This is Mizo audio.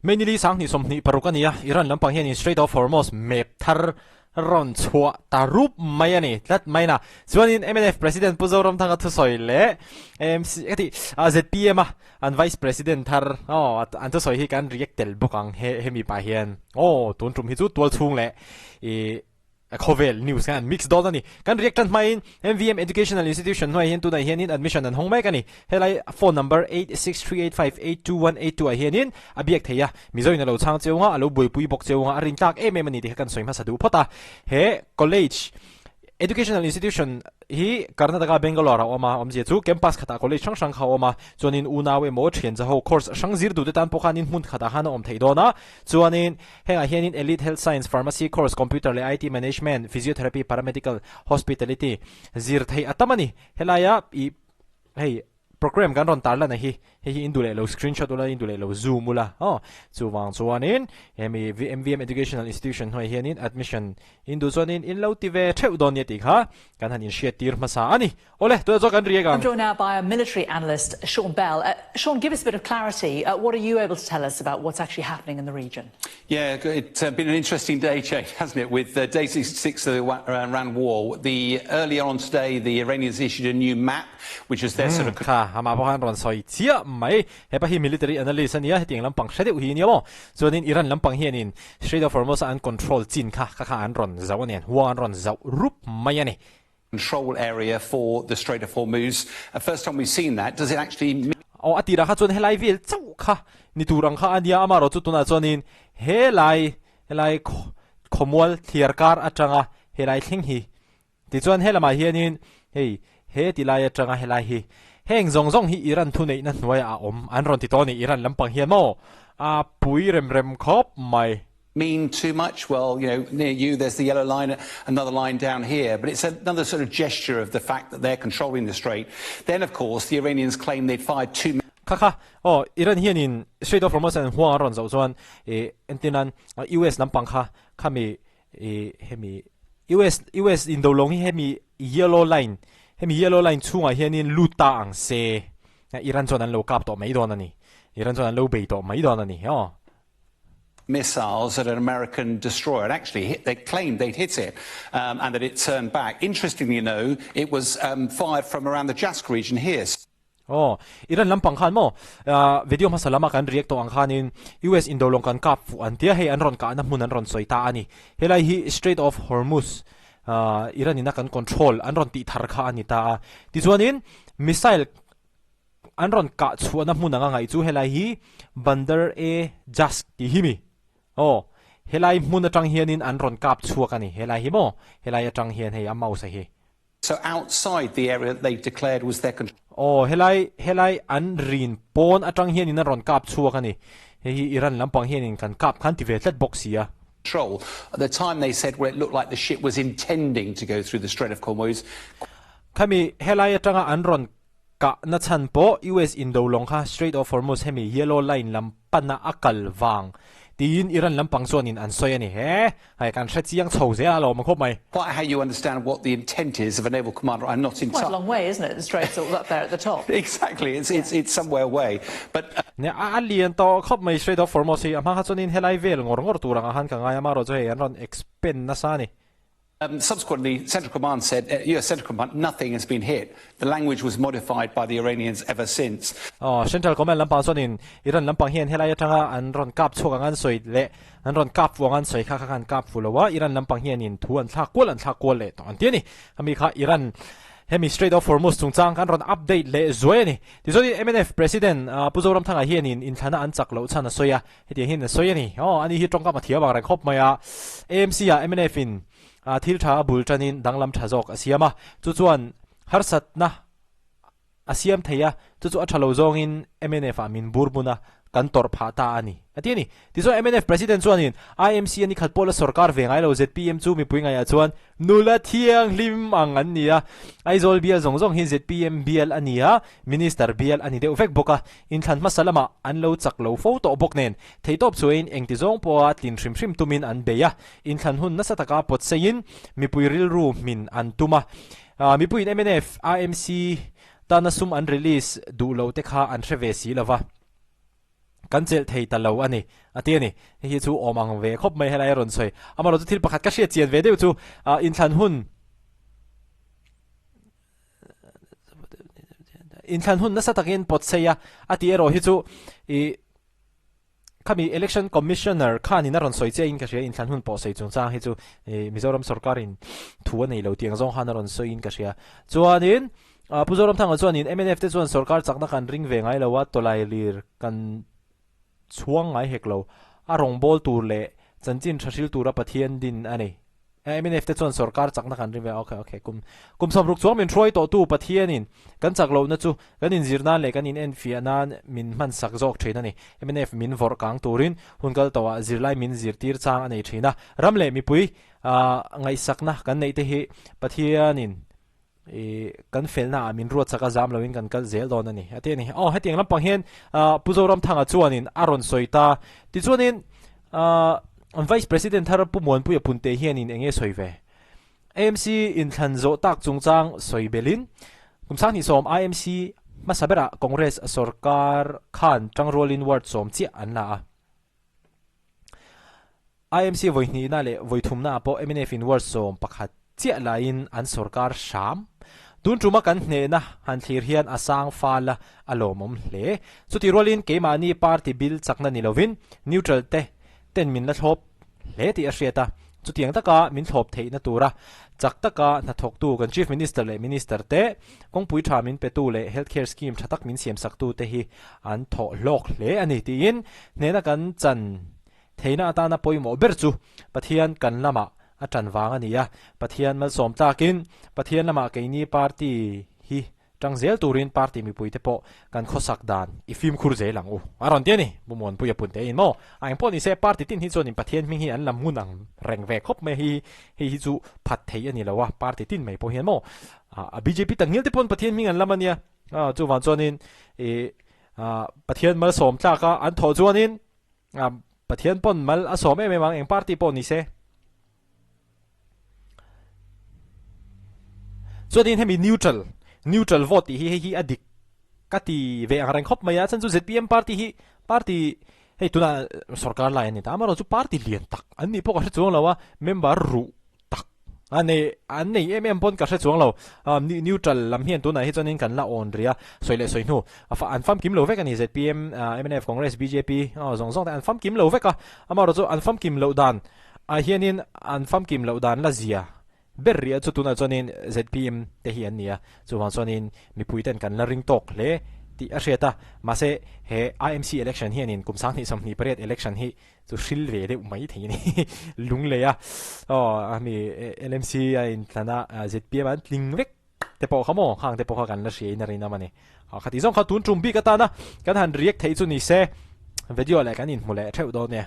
May nili 2026 a ni a, Iran lampang hianin Strait of Hormuz map thar rawn chhuah ta rup mai a ni tlat mai na. Chuanin mnf President Pu Zoramthanga thusawi leh AMC ka tih zpm a an Vice President thar aw an thusawi hi kan react tel bawk ang he hemi pah hian aw tun tum hi chu tualchhung leh ih Khawvel news khan an mix dawn a ni. Kan react tan hmain MVM Educational Institution hnuaiah hian tunah hianin admission an hawng mek a ni. Helai phone number 8638582182 ah hianin a biak thei a, Mizoin a lo chhang cheu nga, a lo buaipui bawk cheu nga, a rin tlak em em a ni tih kha kan sawi hmasa duh phawt a. He college Educational Institution hi Karnataka Bangalore ah a awm a, awmzia chu campus khatah college hrang hrang kha a awm a, chuanin unau emaw thian za ho course hrang zir duhte tan pawh khanin hmun khatah khan a awm theih dawn a, chuanin Hengah hianin Elite Health Science, Pharmacy Course, Computer leh IT Management, Physiotherapy, Paramedical, Hospitality zir theih a tam a ni. Helaia ih hei program kan rawn tarlan a hi, hei hi in duh leh lo screenshot ula, in duh leh lo zoom ula aw. Chuvang chuanin hemi MVM Educational Institution hnuaiah hianin admission in duh chuanin in lo ti ve theuh dawn nia tih kha kan han inhriattir hmasa a ni. Awle, tunah chuan kan riak ang. I'm joined now by a military analyst, Sean Bell. Uh, Sean, give us a bit of clarity. Uh, what are you able to tell us about what's actually happening in the region? Yeah, it's uh, been an interesting day, Jane, hasn't it? With uh, day 66 of the Iran war. The earlier on today, the Iranians issued a new map, which is their sort of. Kha, amah pawh khan rawn sawi chiah mai. Hepa hi military analyst a nia, hetiang lampang hre deuh hi a nia maw? Chuanin Iran lampang hianin Strait of Hormuz a an control chin kha kha kha an rawn zauh a ni, an huang an rawn zauh rup mai a ni. Control area for the Strait of Hormuz. First time we've seen that, does it actually mean. Aw a tirah kha chuan helai vel chauh kha ni tur ang kha a nia, amaherawh chu tunah chuanin helai helai khawmual thliar kar atanga helai thleng hi tichuan helamah hianin hei he ti lai atanga helai hi heng zawng zawng hi Iran thuneihna hnuaiah a awm an rawn ti tawh a ni Iran lampang hian maw a pui rem rem khawp mai. Mean too much? Well, you know, near you there's the yellow line, another line down here, but it's another sort of gesture of the fact that they're controlling the strait. Then, of course, the Iranians claim they'd fired two Kha kha, aw, Iran hianin Strait of Hormuz an huang a rawn zoh chuan, eh, entirnan US lampang kha, khami, eh, hemi US, US indolawng hi hemi yellow line, hemi yellow line chhungah hianin lut ta ang se, Iran chuan an lo kap tawh mai dawn a ni. Iran chuan an lo bei tawh mai dawn a ni, aw. Missiles at an American destroyer. And actually, hit, they claimed they'd hit it um, and that it turned back. Interestingly, you know, it was um, fired from around the Jask region here. Oh, Iran lampang khan maw uh, video hmasa lama kan react tawh ang khanin US indolong kan kap fu an tia hei an rawn kahna hmun an rawn sawi ta ani. Helai hi Strait of Hormuz uh, Iran ina kan control an rawn tih thar kha ani ta a. Tichuanin missile An rawn kah chhuahna hmun anga ngaih chu helai hi Bandar e Jask tih hi mi? Aw, helai hmun atang hianin an rawn kap chhuak a ni. Helai hi maw? Helai atang hian hei a mouse a hi. So outside the area that they've declared was their control. Aw, helai, helai an rin pawn atang hianin an rawn kap chhuak a ni. Hei hi Iran lampang hianin kan kap khan ti ve tlat bawk si a. At the time they said well it looked like the ship was intending to go through the Strait of Hormuz. Khami helai atanga an rawn Kah na chhan pawh US indo lawng kha Strait of Hormuz hemi yellow line lam pana a kal vang tiin Iran lampang chuanin an sawi a ni. He hai kan hre chiang chho zel a lawm khawp mai. Quite how you understand what the intent is of a naval commander I'm not Quite a long way isn't it, the strait's all up there at the top. Exactly, it's it's it's somewhere away but. Nia a lian tawh khawp mai Strait of Hormuz hi a hma kha chuanin helai vel ngawr ngawr tur angah khan ka ngai a, amaherawh chu hei an rawn expand nasa a ni. Um, subsequently, Central Command said, uh, US Central Command, nothing has been hit. The language was modified by the Iranians ever since. Oh, Central Command lampang chuanin Iran lampang hian helai atanga an rawn kap chhuak ang an sawi leh an rawn kap fu ang an sawi kha kha khan kap fu lo a, Iran lampang hianin thu an thlak kual an thlak kual leh tawh an ti a ni. Hemi kha Iran hemi Strait of Hormuz chungchang kan rawn update leh zuai a ni. Tichuanin MNF President uh, Pu Zoramthanga hianin inthlana an chak loh chhan a sawi a, Hetiang hian a sawi a ni. Aw, ani hi tawngkam a thiam ang reng khawp mai a. AMC ah mnf in thil tha a bul tanin danglam tha zawk a siam a. Chu chuan harsatna a siam thei a, chu chu a tha lo zawngin mnf ah min bur hmun a, kan tawrh phah ta a ni, a ti a ni. Tichuan mnf President chuanin IMC a ni khat pawh la sorkar ve ngai lo zpm chu mipui ngaihah chuan nula thianghlim ang an ni a. Aizawl bial zawng zawng hi zpm bial a ni a, Minister bial a ni deuh vek bawk a. Inthlan hmasa lamah an lo chak lo fo tawh bawk nen, theihtawp chuain engti zawng pawha tlin hrim hrim tumin an bei a, inthlan hun nasa taka pawt seiin mipui rilru hmin an tum a. Mipuiin mnf, AMC tana sum an release duh lo te kha an hre ve si lo va. Kan chelh thei ta lo a ni, a ti a ni. Hei hi chu awm ang ve khawp mai helai a rawn sawi. Amaherawhchu thil pakhat ka hriat chian ve deuh chu inthlan hun inthlan hun nasa takin pawt sei a, a tih erawh hi chu ih khami Election Commissioner khanin a rawn sawi chiahin ka hria inthlan hun pawh sawi chungchang hi chu ih Mizoram sorkarin thu a nei lo tih ang zawng khan a rawn sawiin ka hria. Chuanin Pu Zoramthanga chuanin mnf te chuan sorkar chakna kan ring ve ngai lo a, tawlai lir kan chhuang ngai hek lo. A rawngbâwl tur leh chanchin tha hril tura Pathian din a ni. Mnf te chuan sorkar chakna kan ring ve a, ok ok kum kum sawmruk chuang min hruai tawhtu Pathianin kan chak lohna chu kan inzir nan leh kan inenfiah nan min hman sak zawk thin a ni. Mnf min vawrh kang turin hun kal tawhah zirlai min zirtir chang a nei thin a, ram leh mipui ngaihsakna kan neih te hi Pathianin I kan felna ah min ruat chak a zam loin kan kal zel dawn a ni a ti a ni. Aw hetiang lampang hian Pu Zoramthanga chuanin a rawn sawi ta. Tichuanin Vice President thar Pu Muanpuia Punte hianin eng nge sawi ve? AMC inthlan zawh tak chungchang sawi belhin kum 2010 IMC hmasa berah Congress sorkar khan tangrualin ward 10 chiah an la a. IMC vawi hnihna leh vawi thumnaah pawh mnf in ward 11 chiah laiin an sorkar hram. Tun tuma kan hnehna han thlir hian a sang fal a, a lawmawm hle. Chutih rualin keimahni party bil chakna ni lovin neutral te ten min la thlawp hle tih a hriat a. Chutiang taka min thlawp theihna tura chak taka hnathawktu kan Chief Minister leh Minister te, kawngpui tha min petu leh Health Care Scheme tha tak min siamsaktu te hi an thawh hlawk hle a ni tiin hnehna kan chan Theihna atana pawimawh ber chu Pathian kan lamah a tan vang a ni a, Pathian malsawm tlakin Pathian lamah keini party hi tang zel turin party mipuite pawh kan khawsak dan i fimkhur zel ang u a rawn ti a ni. Pu Muanpuia Punte in maw a eng pawh ni se party tin hi chuanin Pathian hming hi an lam ngun ang reng ve khawp mai a, hei hei hi chu phat theih a ni lo a, party tin mai pawh hian maw a bjp takngial te pawn Pathian hming an lam a nia, chuvang chuanin ih Pathian malsawm tlaka an thawh chuanin A Pathian pawn mal a sawm em em ang, eng party pawh ni se. Chuanin hemi neutral, neutral vote tih hi hei hi a dik ka ti ve ang reng khawp mai a, chhan chu zpm party hi party hei tunah sorkar lai an ni ta, amaherawhchu party lian tak an nih pawh ka hre chuang lo a, member ruh tak a nei an nei em em pawn ka hre chuang lo neutral lam hian tunah hi chuanin kan la awn rih a sawi leh sawi hnu an famkim lo vek a ni zpm mnf congress bjp zawng zawng te an famkim lo vek a amaherawh chu an famkim loh dan ah hianin an famkim loh dan la zia ber rih a chu tunah chuanin zpm te hi an ni a chuvang chuanin mipui ten kan la ring tawk hle tih a hriat a mahse he IMC election hianin kum 2028 election hi chu hril ve deuh mai thei a ni lunglei a aw ami LMC a inthlan a zpm an tling vek te pawh kha maw khang te pawh kha kan la hria in a rinawm a ni khatih zawng kha tun tum bik atana kan han react theih chu ni se video leh kan inhmu leh theuh dawn nia.